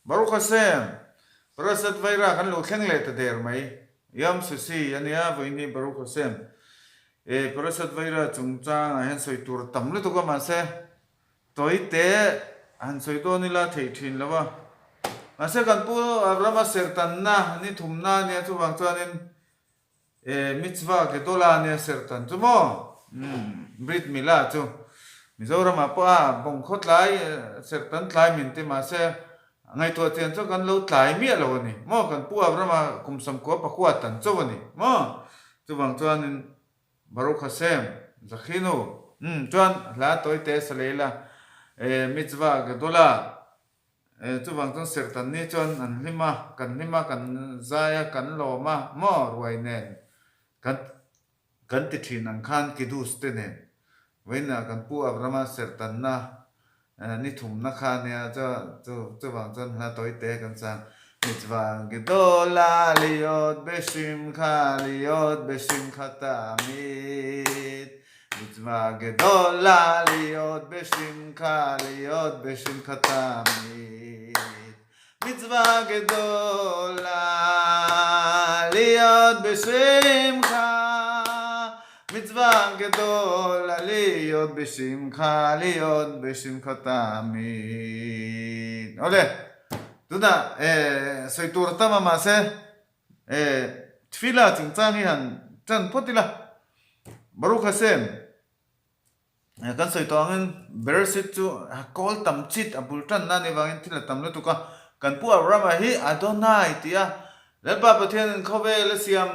Baruch Hashem, Parasat Vaira kan lo thleng leh ta der mai. Yom Shishi a nia, vawiin hi Baruch Hashem. E, Parasat Vaira chungchangah hian sawi tur a tam lutuk a, mahse tawi te han sawi dawn ila theih thin lo a. Mahse kan pu Abrahama sertanna ni thumna a nia, chuvang chuanin E mitzvah gedola nia sertan chu maw? Umm Brit Milah chu Mizoramah pawh a bawng khaw tlai sertan tlai min ti mahse ngaihtuah chian chu kan lo tlai miah lo a ni maw? Kan pu Abrahama kum samkua pakua tan chauh a ni maw? Chuvang chuanin Baruch Hashem Zakhinu umm chuan hla tawite Saleila e mitzvah gedola Chuvang chuan serhtan ni chuan an hlim a, kan hlim a, kan zai a, kan lawm a maw ruai nen kan kan ti thin ang khan Kiddush te nen vawiinah kan pu Abrahama serhtanna ni thumna kha a nia chu chuvang chuan hla tawi te kan chang Mitzvah gedola liyot beshimcha liyot beshimcha tamid Mitzvah gedola liyot beshimcha liyot beshimcha tamid Mitzvah gedola liyot beshimcha Mitzvah gedola liyot beshimcha liyot beshimcha tamid Awle, tunah sawi tur a tam a mahse Tefillah chungchang hi han tan phawt ila. Baruch Hashem, kan sawi tawh angin Bereshit chu kawl tam chit a bul tanna a nih vangin thil a tam lutuk a, kan pu Abrahama hi Adonai tih a Lalpa Pathianin khawvel a siam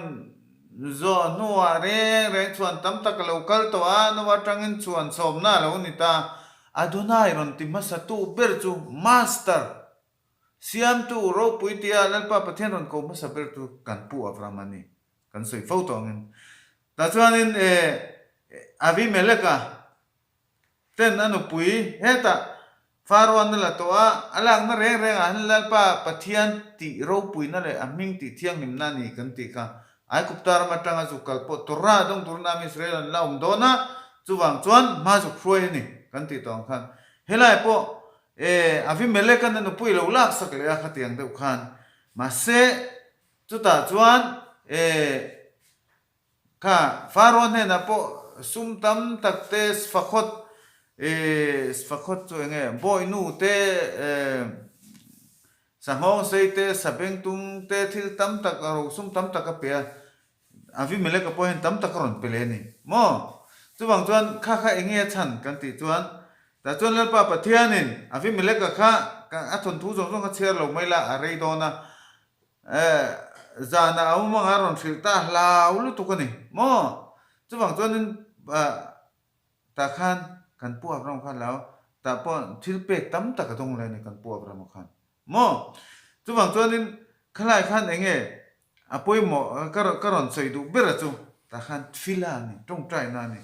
zawh hnuah reng reng chhuan tam tak a lo kal tawh a, Noah atangin chhuan sawmna a lo ni ta. Adonai rawn ti hmasatu ber chu Master, Siamtu ropui tia Lalpa Pathian rawn ko hmasa ber chu kan pu Abraham a ni. Kan sawi fo tawh angin. Tah chuanin e Abimeleka ten a nupui hetah Pharaoh an la tawh a, a lakna reng rengah hian Lalpa Pathian tih ropuina leh a hming tih thianghlimna a ni kan tih kha. Aigupta ram atanga zuk kal pawh Torah dawng turin Am Israel an la awm dawn a, chuvang chuan hma zuk hruai a ni kan tih tawh ang khan. Helai pawh e Abimeleka na nupui lo laksak leh a khatiang deuh khan. Mahse, Chutah chuan e kha Pharaoh hnenah pawh sum tam tak te Sfakhot e Sfakhot chu enge bawihnu te e Sanghawng sei te Sabengtung te thil tam tak rosum tam tak a pe a, Avimeleka pawh hian tam tak a rawn pe leh a ni maw? Chuvang chuan kha kha enge a chhan kan tih chuan tah chuan Lalpa Pathianin Avimeleka kha a thawnthu zawng zawng kha chhiar lo mai la a rei dawn a, Eh, zanah a awm anga rawn hrilh ta hlau lutuk a ni maw? Chuvang chuanin tah khan kan pu Abraham khan lo tah pawh thil pek tam tak a dawng leh a ni kan pu Abraham khan maw? Chuvang chuanin khalai khan eng nge a pawimawh ka ka rawn sawi duh ber a chu tah khan tfila a ni, tawngtaina a ni.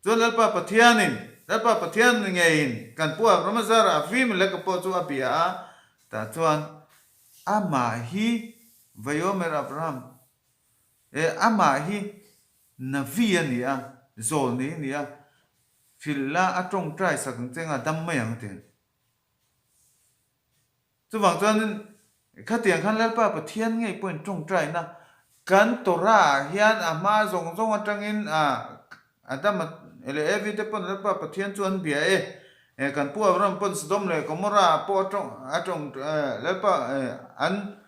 Chuan Lalpa Pathianin, Lalpa Pathian ngeiin kan pu Abraham a zarah a fim leh ka pawh chu a bia a, tah chuan Amah hi Vayomer Abraham, e, amah hi Navi a ni a, zawlnei a ni a, hrilh la a tawngtai sak ang che nga dam mai ang a ti. Chuvang chuanin khatiang khan Lalpa Pathian ngei pawhin tawngtaina kan Torah ah hian a hma zawng zawng atangin a Adama leh Evi te pawn Lalpa Pathian chu an bia e. E, kan pu Abraham pawn Sodom leh Gomorrah pawh a tawng, a tawng, Lalpa an,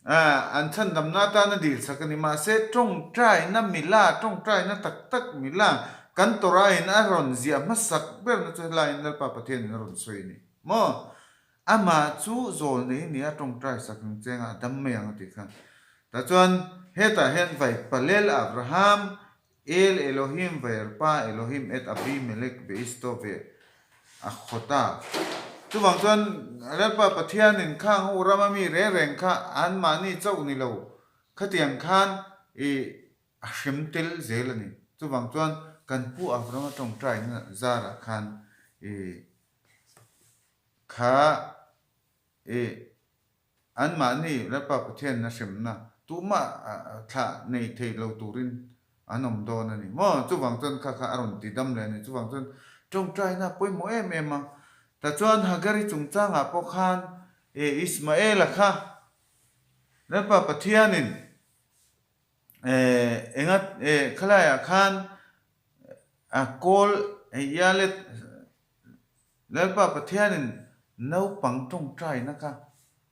an chhandamna atan a dil sak a ni. Mahse, tawngtaina mila, tawngtaina tak tak mila kan Torah in a rawn ziah hmasak berna chu helaiin Lalpa Pathianin a rawn sawi a ni. Maw? Amah chu zawlnei a ni a, tawngtai sak ang chengah a dam mai ang a tih kha. Tah chuan hetah hian Vaipalel Abraham El Elohim Vayarpa Elohim et Abimelek Beisto ve a khawt a. Chuvang chuan Lalpa Pathianin khang ho rama mi reng reng kha anmahni chauh ni lo khatiang khan i a hrem tel zel a ni. Chuvang chuan kan pu Abrahama tawngtaina zarah khan i kha i Anmahni Lalpa Pathian a hremna tumah thlah nei thei lo turin an awm dawn a ni maw? Chuvang chuan kha kha a rawn ti dam leh a ni. Chuvang chuan tawngtaina a pawimawh em em a. Tah chuan Hagari chungchangah pawh khan E Ismaela kha Lalpa Pathianin e enga e khalaiah khan a kawl Yalet Lalpa Pathianin naupang tawngtaina kha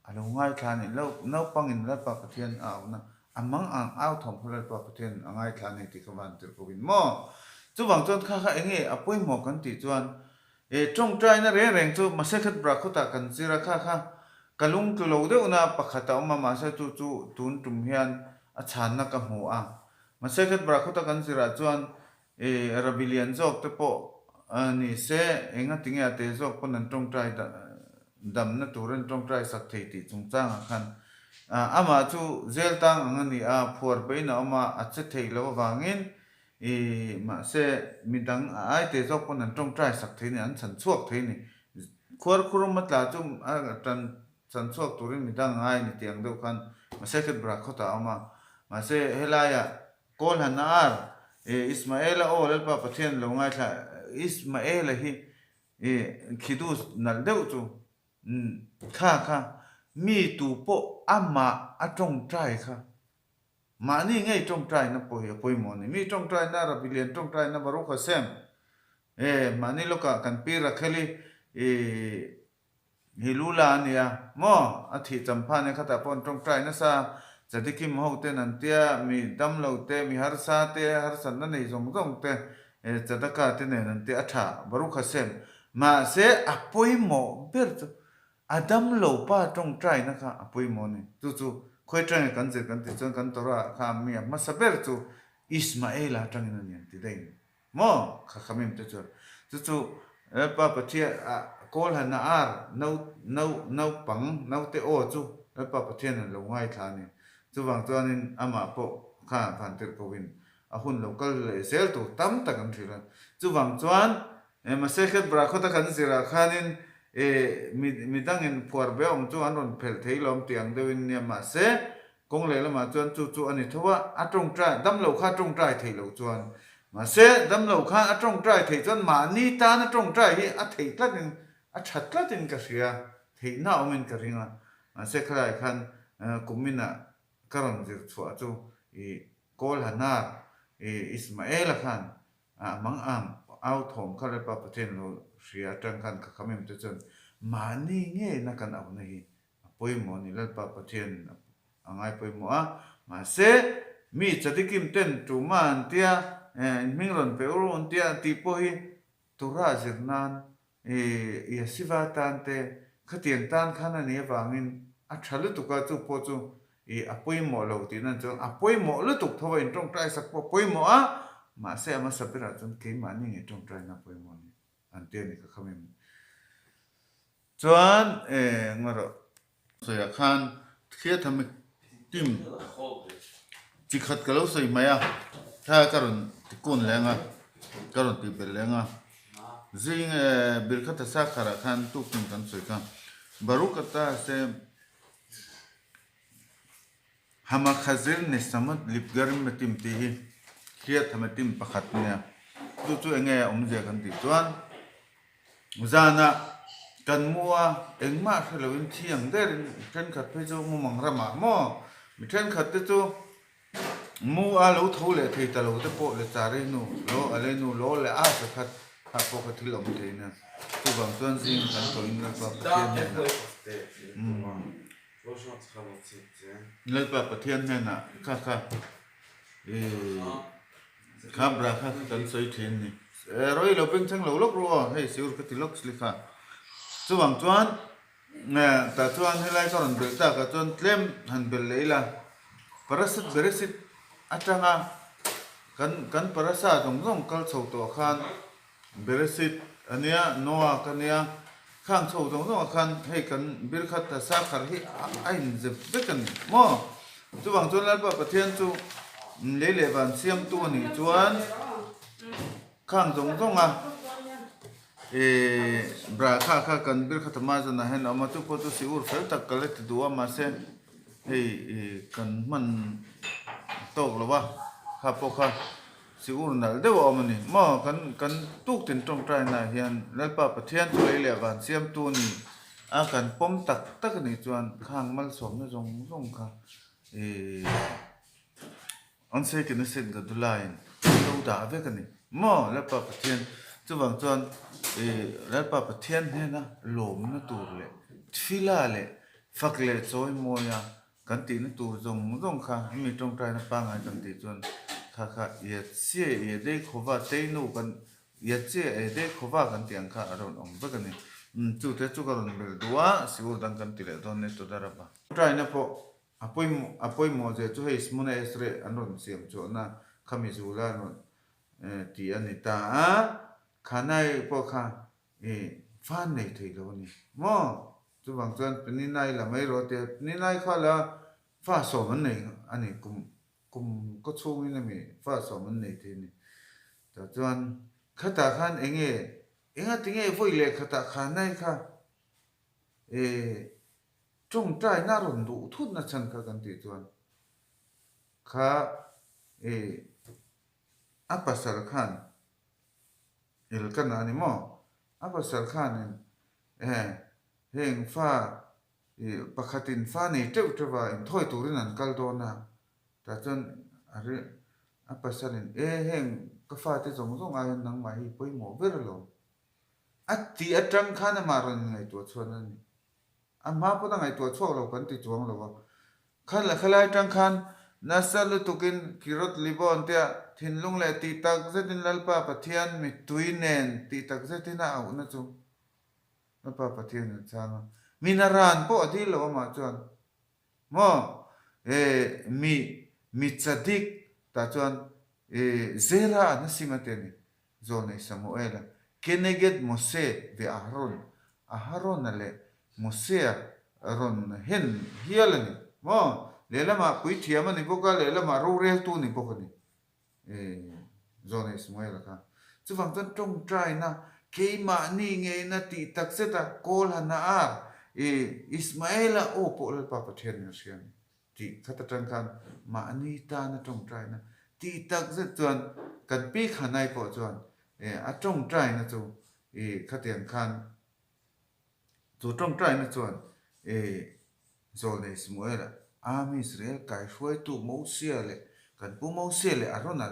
a lo ngaithla a ni. Naupangin Lalpa Pathian a auhna a mang ang au thawm kha Lalpa Pathianin a ngaithla a ni tih kha van tirh ko in maw? Chuvang chuan kha kha enge a pawimawh kan tih chuan e tawngtaina reng reng chu Masechet Brakhot-ah kan zir a, kha kha ka lung tlu lo deuhna pakhat a awm a, mahse chu chu tun tum hian a chhanna ka hmu a. Masechet Brakhot-a kan zirah chuan E Rabi lian zawk te pawh ni se, enga tinge a te zawk pawn an tawngtai damna tur an tawngtai sak thei tih chungchangah khan amah chu zel tang ang a ni a, phuar peihin a awm a, a che thei lo avangin i mahse midang a ai te zawk pawn an tawngtai sak thei a ni, an chhan chhuak thei a ni. Khuarkhurum a tla chu a tan chhan chhuak turin midang a ngai a ni tih ang deuh khan Masechet Brakhot ah a awm a, mahse helaiah Kawl han a ar, e Ismaela aw Lalpa Pathian lo ngaithla, Ismaela hi e khidus nalh deuh chu kha kha mi tu pawh amah a tawngtai kha mahni ngei tawngtaina pawh hi a pawimawh a ni. Mi tawngtaina Rabbi Lian tawngtaina Baruch Hashem e mahni lawkah kan pi Rakheli e Hi Lula a nia maw? A thih champha nia khatah pawh an tawngtai nasa. Chadikim ho ten an tia, mi damlo te, mi harsa te, harsatna nei zawng zawng te, Chadaka te nen an tia a tha, Baruch Hashem. Mahse a pawimawh ber chu a damlo pa tawngtaina kha a pawimawh a ni. Chu chu khawi atangin kan zir kan tih chuan kan Torah kha mi a hmasa ber chu Ismaela atangin a ni an ti daih a ni. Maw? Kha kha mim te chuan chu chu Lalpa Pathian ah kawl han a ar no no naupang naute aw chu Lalpa Pathian an lo ngaithla a ni. Chuvang chuanin amah pawh kha vantirh kohin a hun lo kal leh zel tur tam tak an hrilh a. Chuvang chuan Masechet Brakhot-a kan zirah khanin e mi midangin phuar be awm chu an rawn phelh thei lawm tih ang deuhin nia mahse Kawng lehlamah chuan chu chu a ni tho a, a tawngtai, damlo kha a tawngtai theih loh chuan. Mahse, damlo kha a tawngtai theih chuan mahni tana tawngtai hi a theih tlatin, a tha tlatin ka hria, theihna awmin ka ring a. Mahse, khalai khan kuminah ka rawn zir chhuah chu i Kawl Hanar, i Ismaela khan a mang ang au thawm kha Lalpa Pathian lo hria atang khan ka kham em te chuan mahni ngeina kan auhna hi A pawimawh a ni, Lalpa Pathian a ngai pawimawh a, mahse mi chadikim ten tuma an tia, in hming rawn pe ur an tia tih pawh hi Torah zir nan Yeshiva tan te khatiang tan khan a nih avangin a tha lutuk a, chu pawh chu a pawimawh lo tih nan chuan a pawimawh lutuk tho a, in tawngtai sak pawh a pawimawh a, mahse a hmasa berah chuan keimahni ngei tawngtaina a pawimawh a ni an tia ni ka kham em. Chuan eng erawh sawiah khan thliat hami tim chi khat ka lo sawi hmai a, thla ka rawn ti kun leng a, ka rawn tih belh leng a, zing Birkhat Sakhar ah khan tuktin kan sawi kha Baruch ata se Hamakhazir Nesamot Lipgarim Metim tih hi thliat hami tim pakhat a nia, chu chu eng nge a awmzia kan tih chuan. Zanah kan mu a, engmah hre loin thi ang derin mi thenkhat phei chu mumang ramah maw? Mi thenkhat te chu mu a lo tho leh thei ta lo te pawh le char ei nu lo a lei nu lo leh a sa khat kha pawh kha thil awm thei nia. Chuvang chuan zing kan tawhin Lalpa Pathian hnenah Lalpa Pathian hnenah kha kha ih. Kha bra kha kan sawi thin a ni. Rawi lo beng thleng lo lawk ru aw, hei siur ka ti lawk sli kha. Chuvang chuan tah chuan helai ka rawn belh takah chuan tlem han belh leh ila, Parasat Beresit atanga kan kan parasa zawng zawng kal chho tawh khan Beresit a nia, Noah ka nia, khang chho zawng zawngah khan hei kan Birkhat Sakhar hi a inzep vek a ni maw? Chuvang chuan Lalpa Pathian chu lei leh van siamtu a nih chuan khang zawng zawnga eh bra kha kha kan Birkhat Amazon ah hian a awm a, chu pawh chu siur fel tak ka la ti duh a mahse hei kan hman tawk lo a, kha pawh kha Si ur nalh deuh a awm a ni. Maw kan kan tuk tin tawngtaina ah hian Lalpa Pathian chu lei leh van siamtu a ni. A kan pawm tak tak a nih chuan khang malsawmna zawng zawng kha ih Ansei Knesset Gadulaiin an lo dah vek a ni maw Lalpa Pathian chuvang chuan ih Lalpa Pathian hnena lawmna tur leh thila leh fak leh chawimawi a Kan tihna tur zawng zawng kha hemi tawngtaina pangngai kan tih chuan kha kha Yatsie Yedei Khova Teinu kan Yatsie Yedei Khova kan tih ang kha a rawn awm vek a ni. Umm chu te chu ka rawn belh duh a, siur dang kan ti leh dawn nia Toda Raba. Tawngtaina pawh a pawimawh a pawimawh zia chu hei Shmona Esrei an rawn siam chhuahna khami zula an rawn ti a ni ta a, Khanai pawh kha I fan nei thei lo a ni maw? Chuvang chuan Pninai la mai rawh tia Pninai kha la fa sawm an nei a ni kum kum kaw chhungin a mi fa sawm an nei thei a ni. Tah chuan khatah khan eng nge enga tinge vawi leh khatah khanai kha e tawngtaina a rawn duh thut na chhan kha kan tih chuan kha e a pasal khan Elkana a ni maw? A pasal khanin eh heng fa ih pakhatin fa nei teuh teuh a inthawi turin an kal dawn a, tah chuan a ri a pasalin e heng ka fate zawng zawng aiin nangmah hi pawimawh ber alawm a tih atang khan amah rawn ngaihtuah chhuan a ni. A hma pawn a ngaihtuah chhuak lo kan ti chuang lo a. Kha khalai atang khan nasa lutukin Kirot Libon tia thinlung leh tih tak zetin Lalpa Pathian mittui nen tih tak zetin a auhna chu Lalpa Pathian in a chhang a. Mi naran pawh a dil lo amah chuan maw e mi mi chadik tah chuan e Zera an a sim a ti a ni. Zawnei Samuela, Keneged Mose ve Aharon, Aharona leh Mosea rawn hen hial a ni maw? Lehlamah puithiam a ni bawk a, lehlamah roreltu a ni bawk a ni, Zawnei Samuela kha. Chuvang chuan tawngtaina, keimahni ngeina tih tak zet a, kawl han a ar, Ismaela aw pawh Lalpa Pathian in a hria a ni. Tih khat atang khan mahni tana tawngtaina tih tak zet chuan kan pi Khanai pawh chuan a tawngtaina chu ih khatiang khan chu tawngtaina chuan ih Zawlnei Samuela Army Israel kaihruaitu Mosia leh kan pu Mosia leh Arona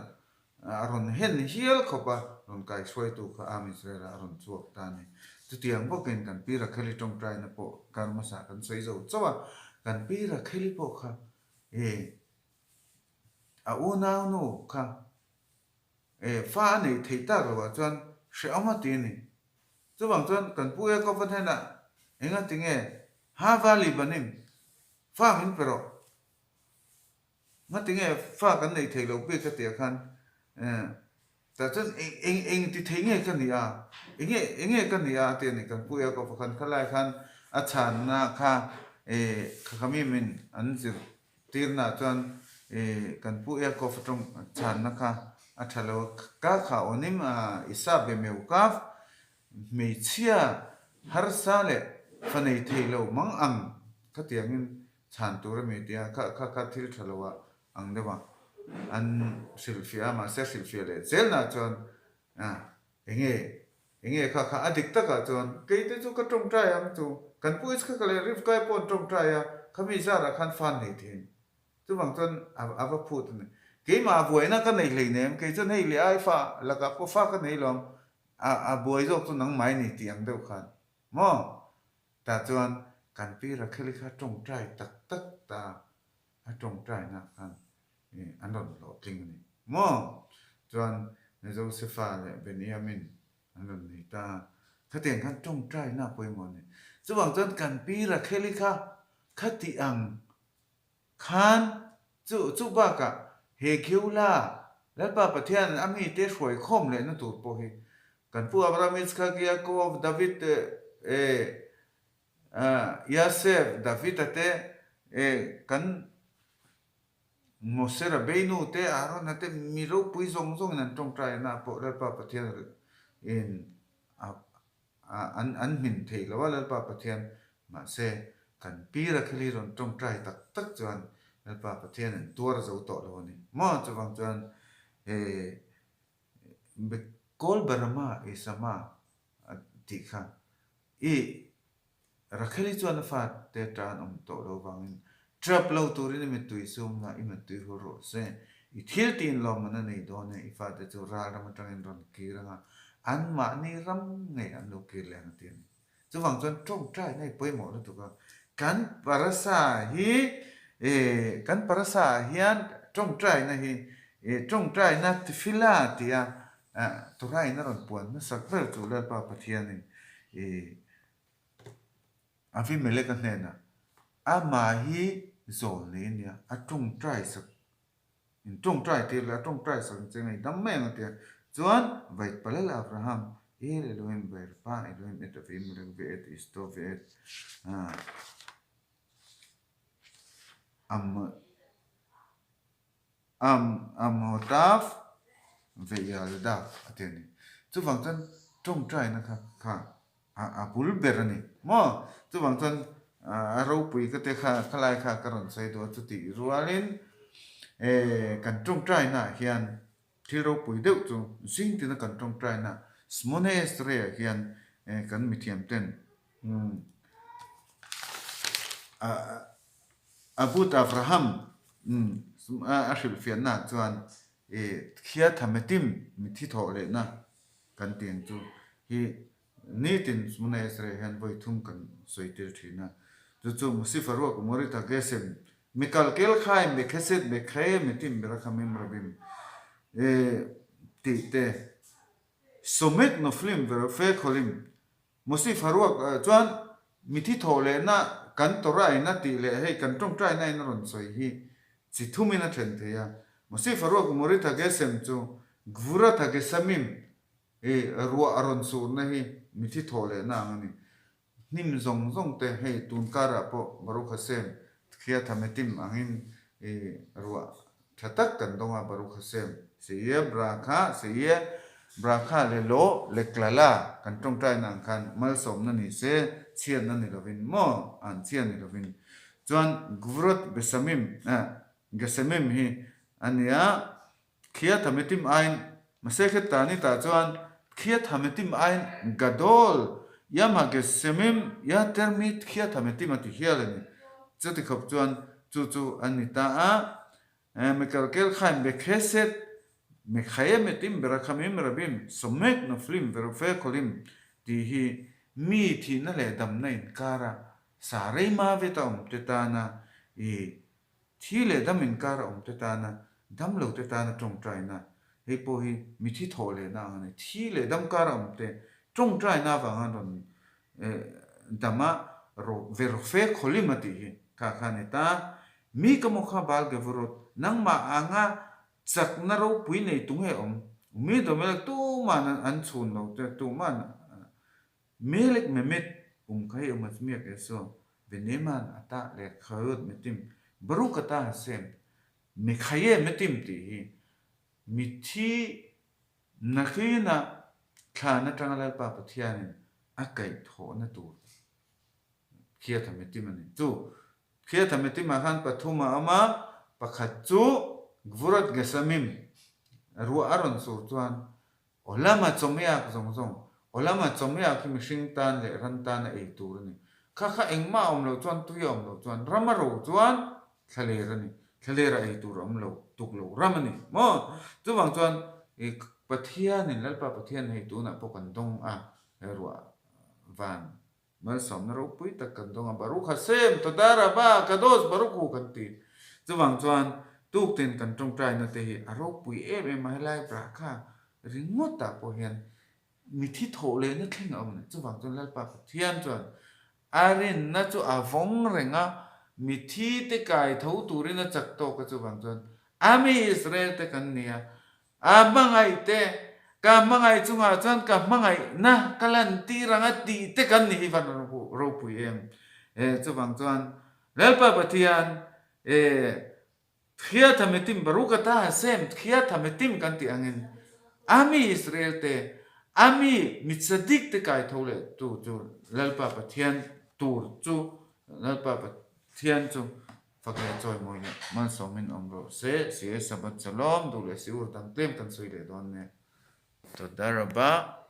A rawn hen hial khawp a, rawn kaihruaitu kha Am Israel-ah a rawn chhuak ta a ni. Chutiang bawkin kan pi Rakheli tawngtaina pawh kar hmasa kan sawi zo chauh a, kan pi Rakheli pawh kha e a unaunu kha e fa a neih theih tak loh ah chuan hrehawm a ti a ni. Chuvang chuan kan pu Yaakov-a hnenah engatinge Hava Libanim fa min pe rawh. Ngatinge fa kan neih theih loh bik ka tih ah khan tah chuan eng eng eng ti thei nge ka nih a, enge enge ka nih a tih a ni kan pu Yaakov a khan khalai khan a chhanna kha Khakhamim-in an zirtirna ah chuan kan pu Yaakov atawng chhanna kha a tha lo a, ka kha awnim a Isa be meu kaf hmeichhia harsa leh fa nei thei lo mang ang khatiangin Chhan tur a mi tia kha kha kha thil tha lo ah ang deuh a, an hrilhfiah a, mahse hrilhfiah leh zel nah chuan ah enge enge kha kha a dik tak ah chuan kei te chu ka tawngtai ang chu kan pu Iskaka leh Rivkai pawh an tawngtai a, khami zar ah khan fan nei thin chuvang chuan a a va phut a ni. Keimah a buaina ka nei hleinem kei chuan hei leh ai fa lakah pawh fa ka nei lo ang a a buai zawk chu nangmah i ni tih ang deuh khan maw Tah chuan kan pi Rakheli kha tawngtai tak tak ta a tawngtaina khan an rawn hlawhtling a ni maw? Chuan Josefa leh Benjamin an rawn nei ta a, khatiang khan tawngtaina a pawimawh a ni. Chuvang chuan kan pi Rakheli kha khati ang Khan, chu chu bakah he Geulah Lalpa Pathian a mite hruai khawm lehna tur pawh hi kan pu Abraham, Yitzhak, Yaakov, David eh Yasef, David-a te eh kan Mose Rabbeinu te Aaron-a te mi ropui zawng zawngin an tawngtai na pawh Lalpa Pathian in a An an hmin theih lo a Lalpa Pathian, mahse kan pi Rakheli rawn tawngtai tak tak chuan Lalpa Pathian an tuar zo tawh lo a ni maw? Chuvang chuan he Kawl Barama Isama tih kha i Rakheli chuan a fate tan awm tawh lo vangin Trap lo turin i mittui sum la, i mittui hur rawh se. I thil tiin lawmman a nei dawn e, i fate chu ral ram atangin rawn kir anga anmahni ram ngei an lo kir leh ang a ti a ni. Chuvang chuan tawngtaina hi pawimawh lutuk a, kan parasa hi kan parasa ah hian tawngtaina hi tawngtaina tifila tia Torah in a rawn puan hmasak ber chu Lalpa Pathianin Avimeleka hnenah, Amah hi zawl nei a nia, a tawngtai sak, in tawngtai tir leh a tawngtai sak ang che ngaihdam mai ang a ti a. Chuan, Vaitpalel Abraham, El Elohim Vairpa Elohim et Avimelek ve et Ishto ve et Am Am Amhotav ve Yaldav a ti a ni. Chuvang chuan tawngtaina kha kha a bul ber a ni maw? Chuvang chuan a ropui ka te kha khalai kha ka rawn sawi duh a chutih rualin kan tawngtaina ah hian thil ropui deuh chu zing tina kan tawngtaina Smonesre ah hian kan mithiam ten Avut Avraham a hrilhfiahna chuan Khiathametim mithi thawh lehna kan tih ang chu hi nitin Shmona Israel hian vawi thum kan sawi tir thin a. Chu chu Musifa ruak Umorita Gesem Mikalkel Khaim Bekheset Bekhae Metim Berakhamim Rabim tih te Somet Noflim Verofe Kholim Mosi Faruak chuan mithi thawh lehna kan Torah-in a tih leh hei kan tawngtaina-in a rawn sawi hi chi thumin a then thei a. Mosi Faruak Moritha Gesem chu Gvuratha Gesamim i ruah a rawn surna hi mithi thawh lehna ang a ni. Hnim zawng zawng te hei tun karah pawh Baruch Hashem Tkhia Thametim angin i ruah Tha tak kan dawng a, Baruch Hashem, Seia Brakha, Seia Brakha le Lo le Klala kan tawngtaina ang khan malsawmna ni se, chhiatna ni lovin maw, an chhia ni lovin. Chuan Gvurot Besamim, eh, Gesemim hi a nia, Khiat Hametim aiin, Masechet Tanit ah chuan Khiat Hametim aiin Gadol Yam HaGesemim Yater Mi Khiat Hametim a ti hial a ni. Chuti khawp chuan Chu chu an ni ta a, Mekalkel khain Bekheset, Mekhaye Metim Berakhamim Rabim Somek Noflim Verofe Kholim tih hi mi thihna leh damna inkara sa rei ma veta awmte tana i thi leh dam inkara awmte tana damlote tana tawngtaina hei pawh hi mithi thawh lehna ang a ni. Thi leh dam kara awmte tawngtaina avanga rawn Dama verfe khawlim a tih hi kha kha a ni ta. Mi ka maw kha Baal Gevurot, nangmah anga chakna ropui nei tu nge awm? Mi Domelek tuman an chhun lo che, tuman Melek Memet um kha hi awm a chmiak e so, Veneman a tah leh Khayot Metim, Baruch a ta Hashem, Mekhaye Metim tih hi Mithi nakinah thlan atanga Lalpa Pathianin a kaihthawhna tur Khiathametim a ni. Chu Khiathametimah khan pathum a awm a, pakhat chu Gvurat Gesamim ruah a rawn sur chuan Awlama chawmiak zawng zawng, Awlama chawmiak hi mihring tan leh ran tana ei tur a ni. Kha kha engmah a awm loh chuan, tui a awm loh chuan, ram a ro chuan thlaler a ni. Thlaler a ei tur a awm lo, tuk lo ram a ni maw? Chuvang chuan i Pathianin, Lalpa Pathian hei tunah pawh kan dawng a, he ruah van malsawmna ropui tak kan dawng a, Baruch Hashem, Toda Rabba, Kadosh Baruch Hu kan ti. Chuvang chuan tuktin kan tawngtaina te hi a ropui em em a, helai Brakha ringawtah pawh hian Mithi thawh lehna thleng a awm a ni. Chuvang chuan Lalpa Pathian chuan a rinna chu a vawng reng a, mithi te kai tho turin a chak tawk a. Chuvang chuan a mi Israel te kan ni a, a hmangaih te, ka hmangaih chungah chuan ka hmangaihna ka lantir ang a tih te kan ni hi van ropui em. Chuvang chuan Lalpa Pathian Thia Thametim Baruch atah Hashem Thia Thametim kan tih angin a mi Israel te, a mi mi tzadik te kai tho leh tu chu Lalpa Pathian tur chu Lalpa Pathian chu fak leh chawimawi leh malsawmin awm rawh se. Siai Shabbat Shalom duh leh si ur dang tlem kan sawi leh dawn nia. Toda Rabba.